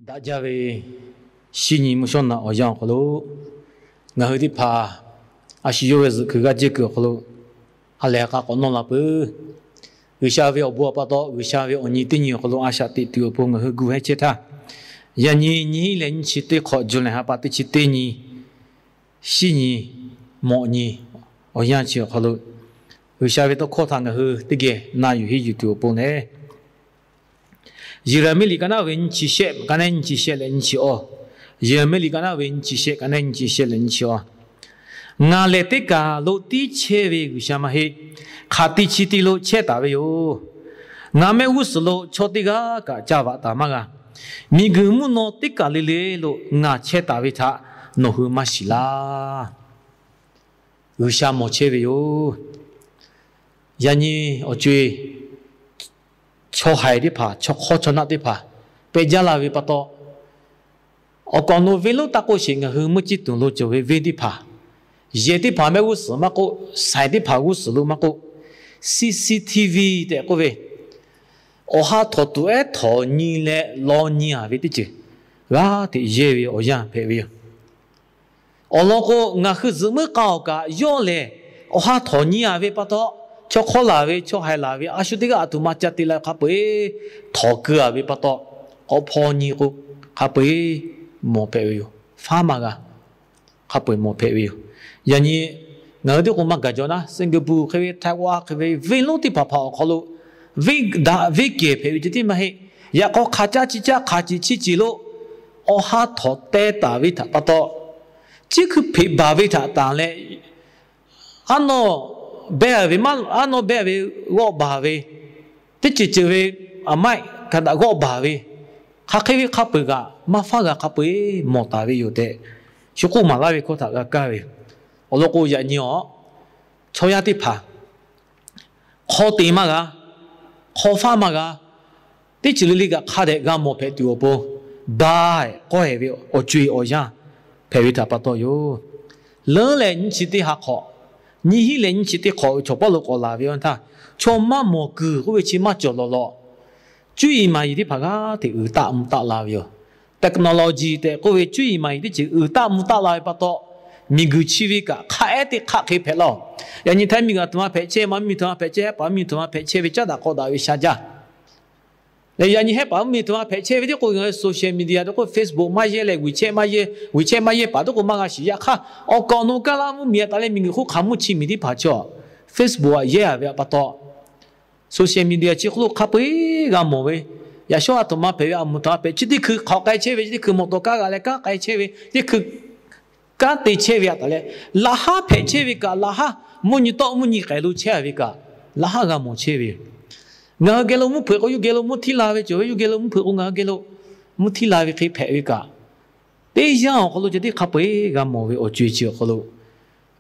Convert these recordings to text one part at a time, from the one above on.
Daꞈ jaˇ ve shinˉ nyi mvuhˇ shawˉ naꞈ awˬ yanˇ awˬ hk'aw lo, ngaˬ hui teˇ hpaˍ a shu yawˇ ve zuhꞈ kuiˬ g'aˇ jehˇ kuiˬ awˬ hk'aw lo ha lehˬ k'a k'awꞈ nawˇ la peuˬ. G'uiˬsha ve awˬ bon awˬ pa taw, G'uiˬsha ve awˬ nyi teˇ nyi awˬ hk'aw lo a shaꞈ teꞈ tuˬ awˬ pon ngaˬ hui gu hehˉ chehˇ htaˇ, yaꞈ nyi nyiˇ hinˉ leh nyiˇ chi teˇ hk'awꞈ July ha pa teˇ chi teˇ nyi, shinˉ nyi mawꞈ nyi awˬ yanˇ chi awˬ hk'aw lo, G'uiˬsha ve tawˇ hkawˇ htaꞈ ngaˬ hui teˇ geh na yuˬ henˇ yuˬ tuˬ awˬ pon lehˬ, Yeˍraˍmiˆ liꞈ ka naˉ ve nyiˇ chi shehˆ, ka naˉ nyiˇ chi shehˆ leh nyiˇ chi awˇ. Yeˍraˍmiˆ liꞈ ka naˉ ve nyiˇ chi shehˆ, ka naˉ nyiˇ chi shehˆ leh nyiˇ chi awˇ. Ngaˬ lehˬ teˇ kaˬ lo tiˉ chehˇ ve G'uiˬsha maˇ heˆ. Hk'aˬ te chi te lo chehˇ taˍ ve yoˬ. Ngaˬ mehˆ g'uˇ suhˍ lo chaw teˇ g'aˇ kaꞈ caˇ vaꞈ taˍ maˇ g'a. Miˬguiˬ mvuhˇ naw teˇ kaˬ le le lo ngaˬ chehˇ taˍ ve htaꞈ nawˬ hui maˇ shiˍ laˇ. G'uiˬsha mawˬ chehˇ ve yoˬ. Yaꞈ nyi awˬ co-e chaw haiˬ teˇ hpaˍ, chaw hk'awˇ chaw naˆ teˇ hpaˍ pehꞈ jaˇ la ve pa taw, awˬ kaˍ awˬ nu venˇ lonˉ taˇ k'oˆ sheˍ, ngaˬ hui mvuhˇ ciˇ tuˬ lo cawˬ ve venˇ teˇ hpaˍ, yehˬ teˇ hpaˍ mehˆ g'uˇ suhˍ maˇ k'oˆ, saiˍ teˇ hpaˍ g'uˇ suhˍ lo maˇ k'oˆ, C C T V tehꞈ k'oˆ ve, awˬ ha htawnˍ tuˬ ehˉ htawnˍ nyi leh law nyi-a ve teˇ ceuˬ g'aˇ hteꞈ yehˇ ve awˬ yanˇ hpehꞈ ve yoˬ. Awˬ lawn k'o, ngaˬ hui zuhꞈ muiˉ k'a awˬ kaꞈ yawˇ lehˬ, awˬ ha htawnˍ nyi-a ve pa taw, chaw hk'awˇ laˬ ve, chaw haiˬ laˬ ve, a shu teˇ g'aˇ aˬ htoꞈ ma ca te la ve hk'a peu-eˬ htawnˍ keu-a ve pa taw, k'awꞈ hpaw nyi k'o, hk'a peu-eˬ mawˬ hpehꞈ ve yoˬ. Faˉ maˇ g'a. Hk'a peu-eˬ mawˬ hpehꞈ ve yoˬ. Yaꞈ nyi ngaˬ hui teˇ k'o maˇ gaˬ jaw naˉ, Singapore hk'e ve, Taiwan hk'e ve, venˇ lonˉ teˇ hpaˍ hpaˍ awˬ hk'aw lo venˇ daꞈ venˇ kehˬ hpehꞈ ve ceh tiˉ maˇ heˆ. Yaꞈ k'aw hk'a caˇ chi caˇ hk'a ceˬ chi ceˬ lo awˬ ha htawnˍ teh taˍ ve htaꞈ pa taw, chi hkui hpeꞈ baˬ ve htaꞈ tanˬ leh, aˉ nawˇ beh ve maˇ, aˉ nawˇ beh ve g'awˆ baˬ ve, teˇ ceuˬ ceuˬ ve aˬ maiˆ hk'a daꞈ g'awˆ baˬ ve, hk'aˬ hk'e ve hk'a peu-eˬ kaꞈ maˇ faˉ g'a hk'a peu-eˬ mawˬ taˍ ve yoˬ tehꞈ, shu k'oˆ maˍ laˇ ve hkawˇ htaꞈ g'a kaˇ ve. Awˬ lawn k'o, yaꞈ nyi awˬ chaw yaˇ teˇ hpaˍ hk'aw te maˇ g'a, hk'aw faˉ maˇ g'a, teˇ ceuˬ le le kaꞈ hk'a dehꞈ g'a mawˬ hpehꞈ tuˬ awˬ pon, ba-ehˍ k'awehˍ ve awˬ co-e awˬ yanˇ hpehꞈ ve htaꞈ pa taw yoˬ. Leuˉ leh nyiˇ chi teˇ ha hk'awꞈ, nyiˇ hinˉ leh nyiˇ chi teˇ hk'awꞈ ve chaw pawˇ lo k'awꞈ laˬ ve awˬ yanˇ htaˇ, chaw maˇ mawˬ kuiˬ k'oˆ ve chi maˇ cawˬ lawˬ lawˬ, cuˇ yiˍ maˍ yiˍ teˇ hpaˍ g'aˇ hteꞈ uiˍ taˆ mvuh taˆ la ve yoˬ. Technology tehꞈ k'oˆ ve cuˇ yiˍ maˍ yiˍ teˇ ceuˬ uiˍ taˆ mvuh taˆ la ve pa taw, miˬguiˬ chi ve kaꞈ hk'a ehˉ teˇ hk'aˆ hk'e hpehꞈ laˇ-oˬ. Yaꞈ nyi Htaiˇ miˬguiˬ aˬ htoꞈ ma hpehꞈ chehˇ, Maˍ miˬ aˬ htoꞈ ma hpehꞈ chehˇ, Hehˆ paˍ miˬ aˬ htoꞈ ma hpehꞈ chehˇ ve caˉ daꞈ k'aw daꞈ ve sha jaˇ. Leh yaꞈ nyi Hehˆ paˍ mvuhˇ miˬ aˬ htoꞈ ma hpehꞈ chehˇ ve teˇ k'o, ngaˬ hui social media tehꞈ k'oˆ Facebook maˇ yehˇ leh WeChat maˇ yehˇ, WeChat maˇ yehˇ paˍ teˇ k'o maˇ g'a shiˍ. Yaꞈ hk'aˇ, awˬ kaˍ awˬ nu kaˇ laˇ mvuhˇ miˬ aꞈ taˍ leh miˬguiˬ hk'oˆ hk'aˬ mvuhˇ chi miˬ teˇ hpaˍ chaw Facebook aꞈ yehˇ-a ve pa taw, social media chi hk'oˆ lo hk'a peu-eˬ g'a mawˬ ve, yaꞈ shawˉ aˬ htoꞈ ma hpehꞈ ve, aˬ mvuhˇ htoꞈ ma hpehꞈ, chi teˇ hkui hk'awꞈ k'ai chehˇ ve, chi teˇ hkui mawˬ tawˍ kaˇ g'a leh kanˉ k'ai chehˇ ve, teˇ hkui kanˉ te chehˇ ve aꞈ taˍ leh, laꞈ haˉ hpehꞈ chehˇ ve kaꞈ laꞈ haˉ, mvuhˇ nyi tawˆ mvuhˇ nyi k'ehˬ lo chehˇ-a ve kaꞈ laꞈ haˉ g'a mawˬ chehˇ ve yoˬ. Ngaˬ hui geh lo mvuhˇ hpeuꞈ k'o, yawˇ geh lo mvuhˇ htiˇ la ve cawˬ ve, yawˇ geh lo mvuhˇ hpeuꞈ k'o, ngaˬ hui geh lo mvuhˇ htiˇ la ve hk'e hpehꞈ ve kaꞈ, teˇ yanˇ awˬ hk'aw lo ceh tiˉ hk'a peu-eˬ g'a mawˬ ve awˬ co-e chi awˬ hk'aw lo,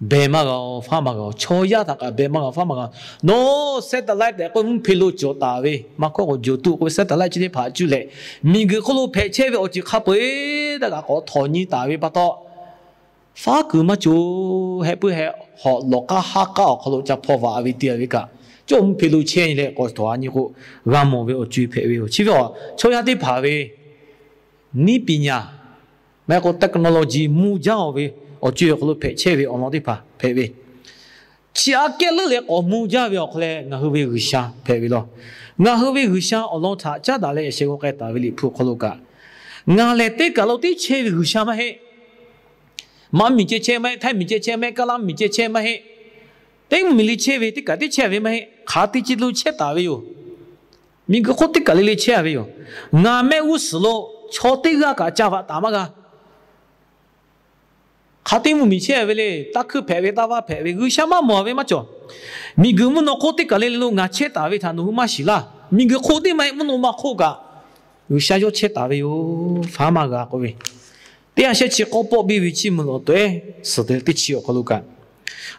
beh maˇ g'a-oˬ, faˉ maˇ g'a-oˬ. Chaw yaˇ htaꞈ kaꞈ beh maˇ g'a-oˬ, faˉ maˇ g'a-oˬ. Nawˬ satellite tehꞈ k'oˆ mvuhˇ hpe lo cawˬ taˍ ve, maˇ hkawˇ k'o, joˬ tuˆ k'oˆ ve satellite chi teˇ hpaˍ cuˇ leh, miˬguiˬ hk'oˆ lo hpehꞈ chehˇ ve awˬ ceuˬ hk'a peu-eˬ htaꞈ kaꞈ k'awꞈ htawnˍ nyi taˍ ve pa taw, faˉ kuiˬ maˇ cawˬ. Heh puiˉ heh hawꞈ lawˬ k'aˉ haˉ k'aˉ awˬ hk'aw lo ca hpaw vaꞈ ve te-a ve kaꞈ, cawˇ mvuhˇ hpe lo chehˇ nyi leh k'awꞈ htawnˍ-a nyi k'o, g'a mawˬ ve awˬ co-e hpehꞈ ve yoˬ. Chi ve awˬ chaw yaˇ teˇ hpaˍ ve နည်းပညာ maˇ heˆ k'o technology mvuh jaˇ-oˬ ve awˬ co-e awˬ hk'aw lo hpehꞈ chehˇ ve awˬ lawn teˇ hpaˍ hpehꞈ ve, chi aꞈ kehˉ leuˉ leh k'awꞈ mvuh jaˇ ve awˬ hk'aw leh ngaˬ hui ve G'uiˬsha hpehꞈ ve law. Ngaˬ hui ve G'uiˬsha awˬ lawn htaꞈ caˉ daꞈ leh yaꞈ sheh g'aw k'ai taˍ ve Liꞈ hpu awˬ hk'aw lo kaꞈ, ngaˬ lehˬ teˇ kaˬ lo tiˉ chehˇ ve G'uiˬsha maˇ heˆ. Maˍ miˬ ceh chehˇ maˇ heˆ, Htaiˇ miˬ ceh chehˇ maˇ heˆ, Kaˇlaˇ miˬ ceh chehˇ maˇ heˆ, teˇ mvuhˇ miˬ le chehˇ ve teˇ kaˬ tiˉ chehˇ ve maˇ heˆ. Hk'aˬ te ceh lo chehˇ taˍ ve yoˬ. Miˬguiˬ hk'oˆ teˇ kaˬ le le chehˇ-a ve yoˬ. Ngaˬ mehˆ g'uˇ suhˍ lo chaw teˇ g'aˇ kaꞈ ca vaꞈ taˍ maˇ g'a. Hk'aˬ teˇ mvuhˇ miˬ chehˇ ve le, taˇ hkuiˇ hpehꞈ ve, taˇ vaˇ hpehꞈ ve, G'uiˬsha maˇ mawˬ ve maˇ cawˬ. Miˬguiˬ mvuhˇ naw hk'oˆ teˇ kaˬ le le lo ngaˬ chehˇ taˍ ve htaꞈ nawˬ hui maˇ shiˍ laˇ. Miˬguiˬ hk'oˆ teˇ maˇ heˆ, mvuhˇ naw ma hk'oˆ kaꞈ G'uiˬsha yawˇ chehˇ taˍ ve yoˬ. Faˉ maˇ g'a k'oˆ ve, teˇ ha shehˆ chi k'awˇ pawˆ biˇ ve chiˇ mvuh lawˬ taweh suhˍ te teˇ chi awˬ hk'aw lo kaꞈ,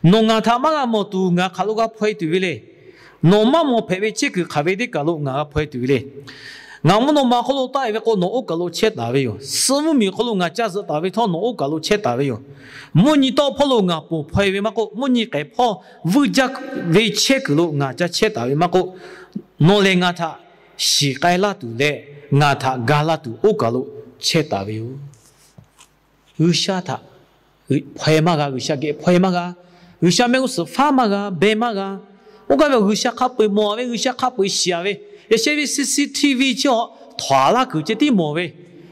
nawˬ ngaˬ htaꞈ maˇ g'a mawˬ tuˬ ngaˬ hk'aˬ lo g'a hpaw-e tuˬ ve le. Nawˬ maˇ mawˬ hpehꞈ ve chehˇ kuiˬ hk'aˬ ve teˇ kaˬ lo ngaˬ g'a hpaw-e tuˬ ve le. Ngaˬ mvuhˇ naw ma hk'oˆ lo taˆ-e ve k'o, nawˬ oˇ kaˬ lo chehˇ taˍ ve yoˬ. Suh mvuhˇ miˬ hk'aw lo ngaˬ caˇ zuhꞈ taˍ ve htawˇ, nawˬ oˇ kaˬ lo chehˇ taˍ ve yoˬ. Mvuhˇ nyi tawˆ hpawˇ lo ngaˬ ponˬ hpaw-e ve maˇ k'oˆ, mvuhˇ nyi k'ehˬ hpawˇ vuiˇ jaˇ ve chehˇ kuiˬ lo ngaˬ ca chehˇ taˍ ve maˇ k'oˆ, nawˬ lehˬ ngaˬ htaꞈ shiˍ k'ai laˇ tuˬ leh ngaˬ htaꞈ ga laˇ tuˬ oˇ kaˬ lo chehˇ taˍ ve yoˬ. G'uiˬsha htaꞈ hpaw maˇ g'a, G'uiˬsha geh hpaw maˇ g'a, G'uiˬsha mehˆ g'uˇ suhˍ faˉ maˇ g'a, beh maˇ g'a. Oˇ kaˇ ve G'uiˬsha hk'a peu-eˬ mawˬ ve, G'uiˬsha hk'a peu-eˬ shiˍ ve, yaꞈ sheh ve C C T V chi awˬ htawnˍ laˇ kuiˬ ceh tiˉ mawˬ ve,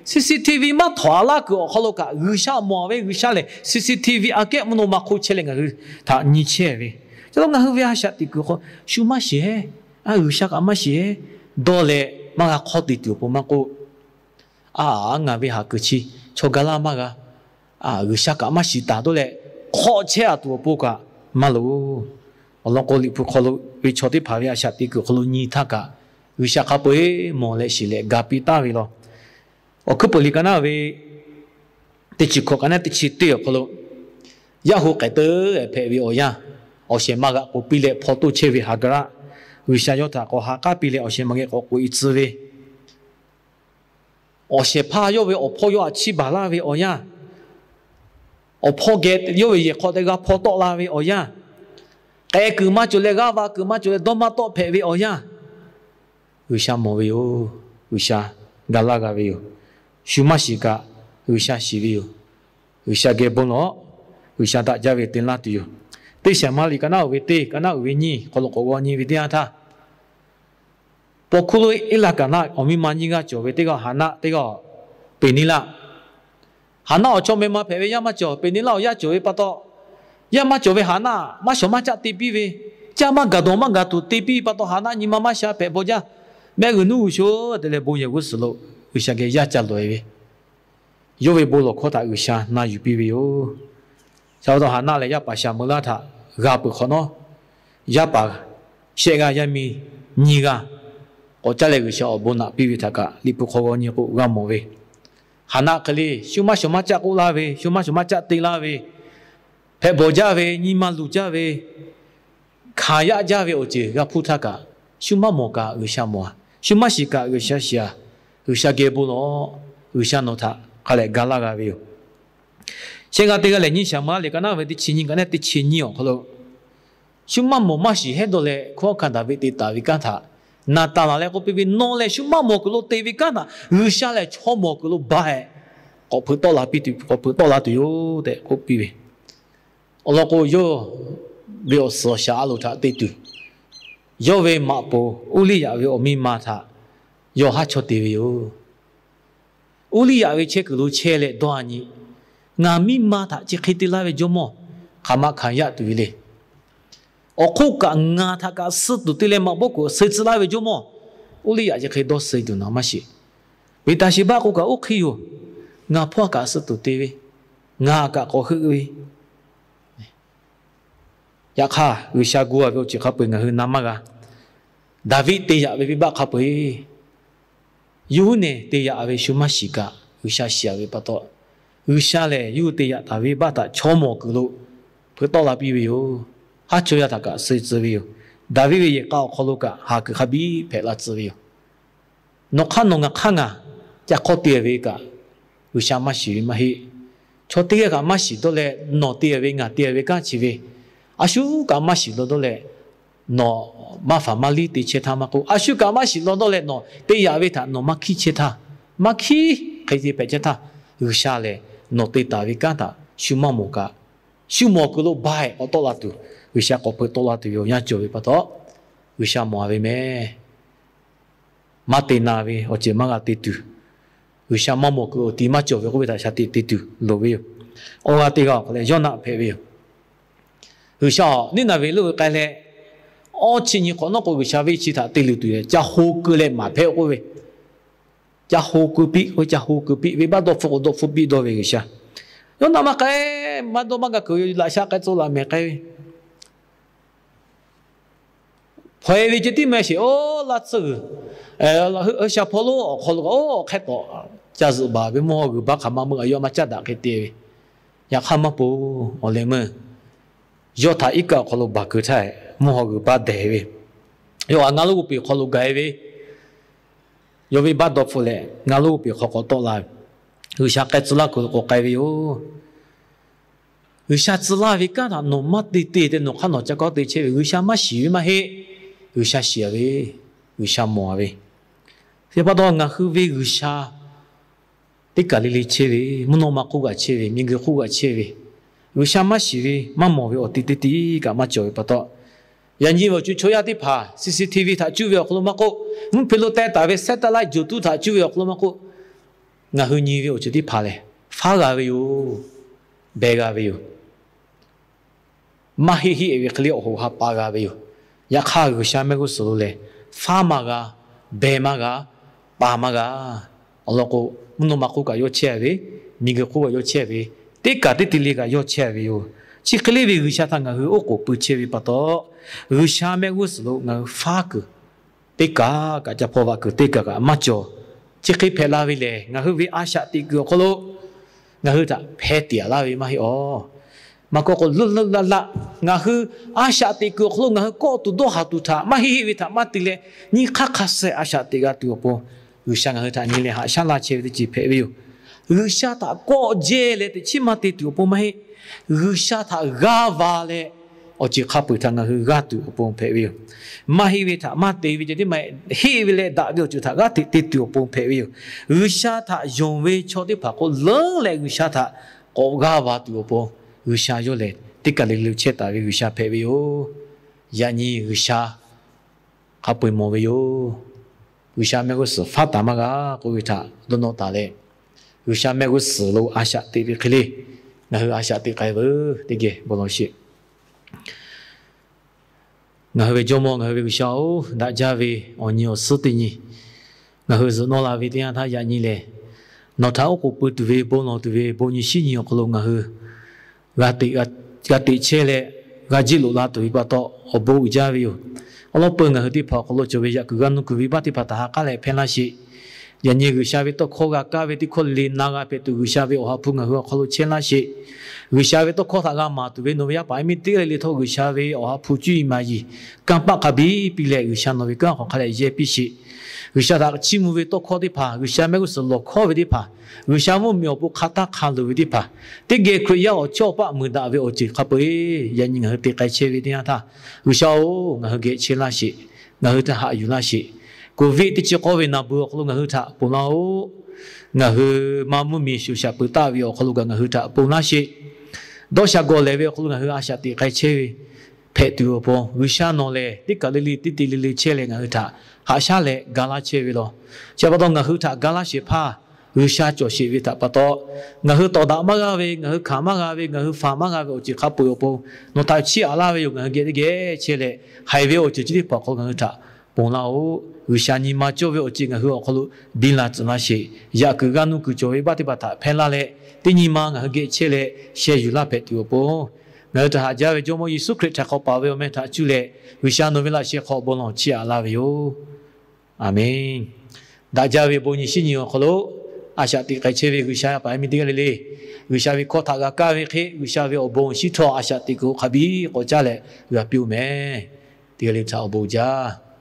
C C T V maˇ htawnˍ laˇ kuiˬ awˬ hk'aw lo kaꞈ G'uiˬsha mawˬ ve, G'uiˬsha lehˬ C C T V aꞈ kehˉ mvuhˇ naw ma hk'oˆ chehˇ leh ngaˬ hui htaꞈ nyi chehˇ ve. Chi lo ngaˬ hui ve a shaꞈ teꞈ kuiˬ hk'aw shu maˇ shiˍ-e, a G'uiˬsha kaꞈ maˇ shiˍ-e, dawˇ leh maˇ g'a hk'awˇ te tuˬ awˬ pon maˇ k'oˆ, a, ngaˬ ve haˍ kuiˬ chi chaw ga laˇ maˇ g'a, a, G'uiˬsha kaꞈ maˇ shiˍ taˍ dawˇ leh hk'awꞈ chehˇ a tuˬ awˬ pon kaꞈ maˇ loˍ. Awˬ lawn k'o, Liꞈ hpu hk'aw lo ve chaw teˇ hpaˍ ve a shaꞈ teꞈ kuiˬ hk'aw lo nyi htaˇ kaꞈ, G'uiˬsha hk'a peu-eˬ mawˬ leh shiˍ leh ga piˇ taˍ ve law. Awˬ hkuiˉ peuˬ liꞈ ka naˉ ve teˇ chi hkawꞈ ka naˉ teˇ chi teˇ awˬ hk'aw lo, yaˇ hu k'ehꞈ teuˉ hpehꞈ ve awˬ yanˇ, awˬ shehˍ ma g'aꞈ k'oˍ piˇ leh hpaw toˇ chehˇ ve Haˍgaˍraˆ, G'uiˬsha yawˇ htaꞈ k'awꞈ ha k'aˉ piˇ leh awˬ shehˍ ma geh k'awꞈ k'oꞈ-e tcuh ve, awˬ shehˍ hpaˇ yawˇ ve awˬ hpawˇ yawˇ htaꞈ chiˇ baˬ laˇ ve awˬ yanˇ, awˬ hpawˇ geh yawˇ ve yehˬ hk'aw tehꞈ g'a hpaw tawˆ la ve awˬ yanˇ, k'ai kuiˬ maˇ cawˬ leh g'aˇ va kuiˬ maˇ cawˬ leh dawˇ maˇ tawˆ hpehꞈ ve awˬ yanˇ, G'uiˬsha mawˬ ve yoˬ. G'uiˬsha ga laˇ g'a ve yoˬ. Shu maˇ shiˍ kaꞈ G'uiˬsha shiˍ ve yoˬ. G'uiˬsha geh bon lawˬ. G'uiˬsha daꞈ jaˇ ve te laˇ tuˬ yoˬ. Teˇ Saˍmo liꞈ ka naˉ uiˍ ve teˇ, ka naˉ uiˍ ve nyiˇ hk'aw lo k'awꞈ g'aw nyi ve teˇ yanˇ htaˇ, paw hkuˇ lonˉ Eˇlaˍkaˍnaˆ awˬ miˇ ma nyiˇ g'aˇ cawˬ ve teˇ g'aˇ Haˍnaˆ, teˇ g'aˇ Peˍneˇlaˆ. Haˍnaˆ awˬ chaw meh ma hpehꞈ ve yaˇ maˇ cawˬ. Peˍneˇlaˆ awˬ yaˇ cawˬ ve pa taw, yaˇ maˇ cawˬ ve Haˍnaˆ maˇ shawˍ maˇ caˆ te piˇ ve, caˇ maˇ gaˬ dawˬ maˇ gaˬ tuˬ te piˇ ve pa taw, Haˍnaˆ nyi ma maˇ sha hpehꞈ bawˬ jaˇ. Mehˆ g'uiˬ nuˉ g'uiˬ sho te leh bon yehˬ g'uˇ suhˍ lo G'uiˬsha geh yaˇ ca lawˬ-e ve, yawˇ ve bon lawˬ hkawˇ htaꞈ G'uiˬsha na yuˬ piˇ ve yoˬ. Chi pa taw Haˍnaˆ lehˬ yaˇ paˍ shaˍ meuꞈ laˇ htaꞈ g'a peuˬ hk'awꞈ nawˉ, yaˇ paˍ shehˆ g'aˇ yaˇ miˇ nyiˇ g'aˇ k'awꞈ caˇ leh G'uiˬsha awˬ bon naꞈ piˇ ve htaꞈ kaꞈ Liꞈ hpu hk'aw g'aw nyi k'o g'a mawˬ ve. Haˍnaˆ hk'e le shu maˇ shawˍ maˇ caˆ k'oˆ laˇ ve, shu maˇ shawˍ maˇ caˆ te laˇ ve, hpehꞈ bawˬ jaˇ ve, nyi ma luˬ jaˇ ve, hkanˍ yaꞈ jaˇ ve awˬ ceuˬ g'a hpuˇ htaˇ kaꞈ, shu maˇ mawˬ kaꞈ G'uiˬsha mawˬ-a, shu maˇ shiˍ kaꞈ G'uiˬsha shiˍ-a. G'uiˬsha geh bon lawˬ. G'uiˬsha nawˬ htaꞈ hk'a lehˬ ga laˇ g'a ve yoˬ. Shehˆ g'aˇ teˇ g'aˇ lehˬ, nyiˇ Saˍmo liꞈ ka naˉ ve teˇ chi nyiˇ ka naˉ teˇ chi nyiˇ awˬ hk'aw lo, shu maˇ mawˬ maˇ shiˍ hehˉ dawˇ leh hkunˉ hawˉ hkanˇ Daˍviˆ te taˍ ve kanˉ htaꞈ, Naˍtanˍ laˬ leh k'oˆ piˇ ve, Nawˬ lehˬ shu maˇ mawˬ kuiˬ lo te ve kanˉ htaꞈ G'uiˬsha lehˬ chaw mawˬ kuiˬ lo ba-ehˍ k'awꞈ hpeuꞈ tawˆ la piˇ tuˬ, k'awꞈ hpeuꞈ tawˆ la tuˬ yoˬ tehꞈ k'oˆ piˇ ve. Awˬ lawn k'o, yawˇ ve awˬ suhˍ awˬ shaˍ a loˍ htaꞈ te tuˬ, yawˇ ve maꞈ poˍ Uˇliˇyaꞈ ve awˬ miˇ ma htaꞈ yawˇ haˉ chawˇ te ve yoˬ. Uˇliˇyaꞈ ve chehˇ kuiˬ lo chehˇ leh dawˇ-a nyi, Ngaˬ miˇ ma htaꞈ chi hk'e te laˇ ve jawˇmawˇ hk'aˬ ma hkanˍ yaꞈ tuˬ ve le. Awˬ hk'oˆ kaꞈ ngaˬ htaꞈ kaꞈ suh tuˬ te leh maꞈ bawˆ kuiˬ suh tcuh laˇ ve jawˇmawˇ Uˇliˇyaꞈ chi hk'e dawˇ suh tuˬ nawˬ maˇ shiˍ. Beˍtaˍsheˍbaˆ k'o kaꞈ oˇ hk'e yoˬ. Ngaˬ hpawˇ kaꞈ suh tuˬ te ve, ngaˬ kaꞈ k'awꞈ heuˆ ve. Yaꞈ hk'aˇ, G'uiˬsha gu-a ve awˬ ceuˬ hk'a peu-eˬ ngaˬ hui na maˇ g'a. Daˍviˆ te yaꞈ ve venˇbaˆ hk'a peu-eˬ, yawˇ huiˉ nehˬ te yaꞈ ve shu maˇ shiˍ kaꞈ G'uiˬsha shiˍ-a ve pa taw, G'uiˬsha lehˬ yawˇ hui te yaꞈ taˍ ve venˇbaˆ htaꞈ chaw mawˬ kuiˬ lo hpeuꞈ tawˆ la piˇ ve yoˬ. Haˉ chawˇ yaˇ htaꞈ kaꞈ suh tcuh ve yoˬ. Daˍviˆ ve yehˬ k'a awˬ hk'aw lo kaꞈ haˍ kuiˬ hk'a biˇ hpehꞈ la tcuh ve yoˬ. Nawˬ hk'aˇ nawˬ ngaˬ hk'aˇ ngaˬ ca hk'awˇ te ve kaꞈ, G'uiˬsha maˇ shiˍ ve maˇ heˆ. Chaw teˇ g'aˇ kaꞈ maˇ shiˍ dawˇ leh nawˬ te ve ngaˬ te ve kanˉ chi ve, a shu kaꞈ maˇ shiˍ dawˇ dawˇ leh nawˬ maˇ faˍ maˇ liˇ te chehˇ htaˇ maˇ k'oˆ, a shu kaꞈ maˇ shiˍ dawˇ dawˇ leh nawˬ te yaꞈ ve htaꞈ nawˬ maˇ hkiˉ chehˇ htaˇ, maˇ hkiˉ hk'e te hpehꞈ chehˇ htaˇ, G'uiˬsha lehˬ nawˬ te taˍ ve kanˉ htaꞈ shu maˇ mawˬ kaꞈ, shu mawˬ kuiˬ lo ba-ehˍ k'awꞈ tawˆ la tuˬ, G'uiˬsha k'awꞈ hpeuꞈ tawˆ la tuˬ ve awˬ yanˇ cawˬ ve pa taw, G'uiˬsha mawˬ-a ve meh. Maˇ te na ve awˬ ceuˬ maˇ g'a te tuˬ, G'uiˬsha maˇ mawˬ kuiˬ awˬ ti maˇ cawˬ ve k'oˆ ve htaꞈ shaˍ tiꞈ te tuˬ loˍ ve yoˬ. Awˬ g'aˇ teˇ g'aˇ awˬ hk'aw leh Yawˇnaˆ hpehꞈ ve yoˬ. G'uiˬsha Niˉnaˍveˍ lo k'ai leh, awˇ chi nyi hk'awꞈ nawˉ k'o G'uiˬsha ve chi htaꞈ te luˬ tuˬ leh ca ho keu leh maˍ hpehˇ k'oˆ ve, ca ho keu piˇ k'o, ca ho keu piˇ ve, venˇbaˆ dawˇ hpfuhˆ k'o dawˇ hpfuhˆ piˇ dawˇ ve G'uiˬsha. Yawˇnaˆ maˇ k'ai, maˇ dawˇ maˇ gaˬ kuiˬ laꞈ sha k'ai tcuh laˬ mehˍ k'ai ve hpaw-e ve ceh tiˉ meh sheˍ. Oˇ laˇ tsuhˇ g'uiˬ, hui sha hpawˇ lonˉ awˬ hk'aw lo kaꞈ oˇ awˬ hk'e tawꞈ ca zuhꞈ baˬ ve mvuhˇ haw g'uiˬ baˆ hk'aˬ ma meuˇ a yawˇ maˇ caˉ daꞈ hk'e te ve. Yaꞈ hk'aˇ maˇ po, awˬ leh meuˇ yawˇ htaꞈ iˉ kaˆ awˬ hk'aw lo baˬ keu htaˇ, mvuhˇ haw g'uiˬ baˆ dehˬ ve, yawˇ a ngaˇ lonˉ g'oˇ peˬ hk'aw lo gaˬ-e ve, yawˇ venˇbaˆ dawˇ hpfuhˆ leh ngaˇ lonˉ g'oˇ peˬ hk'aw k'awꞈ tawˆ la ve, G'uiˬsha k'ai tcuh laˇ kuiˬ lo k'awꞈ k'ai ve yoˬ. G'uiˬsha tcuh laˇ ve kanˉ htaꞈ nawˬ maˇ te te tehꞈ nawˬ hk'aˇ nawˬ ca kawˆ te chehˇ ve, G'uiˬsha maˇ shiˍ ve maˇ heˆ. G'uiˬsha shiˍ-a ve, G'uiˬsha mawˬ-a ve. Chi pa taw ngaˬ hui ve G'uiˬsha teˇ kaˬ le le chehˇ ve, mvuhˇ naw ma hk'oˆ kaꞈ chehˇ ve, miˬguiˬ hk'oˆ kaꞈ chehˇ ve, G'uiˬsha maˇ shiˍ ve, maˇ mawˬ ve awˬ ti teˇ ti kaꞈ maˇ cawˬ ve pa taw, yaꞈ nyi ve awˬ co chaw yaˇ teˇ hpaˍ C C T V htaꞈ cuˇ ve awˬ hk'aw lo maˇ k'oˆ, mvuhˇ hpe lo teh taˍ ve satellite joˬ tuˉ htaꞈ cuˇ ve awˬ hk'aw lo maˇ k'oˆ, ngaˬ hui nyi ve awˬ ceuˬ teˇ hpaˍ lehˬ, faˉ g'a ve yoˬ, beh g'a ve yoˬ. Maˇ heˆ heˆ ve hk'e le awˬ hoꞈ ha pa g'a ve yoˬ. Yaꞈ hk'aˇ, G'uiˬsha mehˆ g'uˇ suhˍ lo lehˬ, faˉ maˇ g'a, beh maˇ g'a, pa maˇ g'a. Awˬ lawn k'o, mvuhˇ naw ma hk'oˆ kaꞈ yawˇ chehˇ ve, miˬguiˬ hk'oˆ kaꞈ yawˇ chehˇ ve, teˇ kaˬ teˇ ti le kaꞈ yawˇ chehˇ ve yoˬ. Chi hk'e le ve G'uiˬsha htaꞈ ngaˬ hui oˉ k'oˍ pui chehˇ ve pa taw, G'uiˬsha mehˆ g'uˇ suhˍ lo ngaˬ hui faˉ kuiˬ teˇ kaˬ kaꞈ, ca hpaw vaꞈ kuiˬ teˇ kaˬ kaꞈ maˇ cawˬ. Chi hk'e hpehꞈ la ve lehˬ, ngaˬ hui ve a shaꞈ teꞈ kuiˬ awˬ hk'aw lo ngaˬ hui htaꞈ hpeh tiꞈ laˇ ve maˇ heˆ awˬ. Maˇ kawˆ k'o, leuˆ leuˆ laˆ laˆ ngaˬ hui a shaꞈ teꞈ kuiˬ awˬ hk'aw lo ngaˬ hui kawˆ tuˬ dawˇ haˍ tuˬ htaꞈ maˇ heˆ heˆ ve htaꞈ maˇ te leh, nyiˇ hk'aˇ hk'a suh a shaꞈ teꞈ g'a tuˬ awˬ pon, G'uiˬsha ngaˬ hui htaꞈ nyi leh haꞈ shaˉ laˇ chehˇ ve teˇ ceuˬ hpehꞈ ve yoˬ. G'uiˬsha htaꞈ kawˆ jehˇ leh teꞈ chiˉ maˇ te tuˬ awˬ pon maˇ heˆ. G'uiˬsha htaꞈ g'aˇ va leh, awˬ ceuˬ hk'a peu-eˬ htaꞈ ngaˬ hui g'aˇ tuˬ awˬ pon hpehꞈ ve yoˬ. Maˇ heˆ ve htaꞈ maˇ te ve ceh tiˉ maˇ heˆ. Heˆ ve leh daꞈ ve awˬ ceuˬ htaꞈ g'aˇ teꞈ te tuˬ awˬ pon hpehꞈ ve yoˬ. G'uiˬsha htaꞈ yonˍ ve chaw teˇ hpaˍ k'o, leuˉ leh G'uiˬsha htaꞈ k'awꞈ g'aˇ va tuˬ awˬ pon, G'uiˬsha yawˇ lehˬ teˇ kaˬ le le chehˇ taˍ ve G'uiˬsha hpehꞈ ve yoˬ. Yaꞈ nyi G'uiˬsha hk'a peu-eˬ mawˬ ve yoˬ. G'uiˬsha mehˆ g'uˇ suhˍ faˉ taˍ maˇ g'a k'oˆ ve htaꞈ dawˇ nawˇ taˍ leh, G'uiˬsha mehˆ g'uˇ suhˍ lo a shaꞈ teꞈ ve hk'e le, ngaˬ hui a shaꞈ teꞈ k'ai veuˬ teˇ geh bon lawˬ sheˍ. Ngaˬ hui ve Jawˇmawˇ, ngaˬ hui ve G'uiˬsha-oˬ, daꞈ jaˇ ve awˬ nyi awˬ suhˉ teˇ nyi ngaˬ hui zuhꞈ nawˇ la ve teˇ yanˇ htaˇ, yaꞈ nyi lehˬ nawˬ htaꞈ oˉ k'oˍ pui tuˬ ve bon lawˬ tuˬ ve bon nyi shinˉ nyi awˬ hk'aw lo ngaˬ hui g'a teꞈ, g'a teꞈ chehˇ leh g'a jiˇ loꞈ la tuˬ ve pa taw, awˬ bon uiˍ jaˇ ve yoˬ. Awˬ lawn peuˬ ngaˬ hui teˇ hpaˍ awˬ hk'aw lo cawˬ ve yaꞈ kuiˬ g'a nuˇ kuiˬ ve baˆ teˇ hpaˍ htaꞈ ha k'aˉ leh hpehˇ laˇ sheˍ. Yaꞈ nyi G'uiˬsha ve tawˇ hkawˇ g'a kaˇ ve teˇ hkawˇ le le na g'a hpehꞈ tuˬ, G'uiˬsha ve Awˬ ha hpu ngaˬ hui awˬ hk'aw lo chehˇ laˇ sheˍ. G'uiˬsha ve tawˇ hkawˇ htaꞈ g'a maˍ tuˬ ve nawˬ ve yaˇ paˍ yaˇ miˇ teˇ g'aˇ le le htawˇ, G'uiˬsha ve Awˬ ha hpu cuˇ yiˍ maˍ yiˍ kanˇ paˆ hk'a biˇ piˇ leh, G'uiˬsha nawˬ ve kanˉ hk'aˬ hk'a leh yehˇ piˇ sheˍ. G'uiˬsha htaꞈ chiˇ mvuh ve tawˇ hkawˇ teˇ hpaˍ, G'uiˬsha mehˆ g'uˇ suhˍ lawˬ hkawˇ ve teˇ hpaˍ, G'uiˬsha mvuhˇmiˬ awˬ pon hk'a taˇ hk'a luˬ ve teˇ hpaˍ, teˇ geh Hkriꞈ yaˇ awˬ chawˇ awˬ paˆ muiˬ daꞈ ve awˬ ceuˬ hk'a peu-eˬ yaꞈ nyi ngaˬ hui te k'ai chehˇ ve teˇ yanˇ htaˇ, G'uiˬsha-oˬ, ngaˬ hui geh chehˇ laˇ sheˍ. Ngaˬ hui htaꞈ haꞈ yuˬ laˇ sheˍ. Covid teˇ chi k'awˇ ve naˬ beuˬ awˬ hk'aw lo ngaˬ hui htaꞈ ponˬ laˇ-oˆ. Ngaˬ hui maˇ mvuhˇmiˬ shoˍ shaꞈ peuˬ taˆ ve awˬ hk'aw lo kaꞈ ngaˬ hui htaꞈ ponˬ laˇ sheˍ. Dawˇ sha gawˬ lehˬ ve awˬ hk'aw lo ngaˬ hui a shaꞈ teꞈ k'ai chehˇ ve hpehꞈ tuˬ awˬ pon, G'uiˬsha nawˬ lehˬ teˇ kaˬ le le teˇ te le le chehˇ leh ngaˬ hui htaꞈ haꞈ shaˉ leh ga laˇ chehˇ ve law. Chi pa taw ngaˬ hui htaꞈ ga laˇ shehˍ hpaˇ G'uiˬsha cawˬ sheˍ ve htaꞈ pa taw, ngaˬ hui tawˍ daꞈ maˇ g'a ve, ngaˬ hui hkanˍ maˇ g'a ve, ngaˬ hui faˍ maˇ g'a ve awˬ ceuˬ hk'a peu-eˬ awˬ pon nawˬ htaꞈ chiˇ aꞈ laˇ ve yoˬ. Ngaˬ hui geh teˇ geh chehˇ leh haiˬ ve awˬ ceuˬ chi teˇ hpaˍ awˬ hk'aw lo ngaˬ hui htaꞈ ponˬ laˇ-oˆ. G'uiˬsha nyi ma cawˇ ve awˬ ceuˬ ngaˬ hui awˬ hk'aw lo biˇ la tcuh laˇ sheˍ. Yaꞈ kuiˬ g'a nuˇ kuiˬ cawˬ ve baˆ teˇ hpaˍ htaꞈ hpehˇ laˇ leh, teˇ nyi ma ngaˬ hui geh chehˇ leh sheh yuˬ laˇ hpehꞈ tuˬ awˬ pon, ngaˬ hui htaꞈ haꞈ jaˇ ve Jawˇmawˇ Yeˍsuˆ Hkriꞈ htaꞈ hk'awꞈ paˍ ve awˬ meh htaꞈ cuˇ leh, G'uiˬsha nawˬ ve laꞈ sheh hk'aw bon lawˬ chiˇ aꞈ laˇ ve yoˬ. Aˬmenˍ. Daꞈ jaˇ ve bon nyi shinˉ nyi awˬ hk'aw lo a shaꞈ teꞈ k'ai chehˇ ve G'uiˬsha yaˇ paˍ yaˇ miˇ teˇ g'aˇ le le, G'uiˬsha ve hkawˇ htaꞈ g'a kaˇ ve hk'e, G'uiˬsha ve awˬ bon shinˉ htawˇ a shaꞈ teꞈ kuiˬ hk'a biˇ k'awꞈ caˇ leh g'a piˇ-oˆ meh. Teˇ g'aˇ le htaꞈ awˬ bon jaˇ.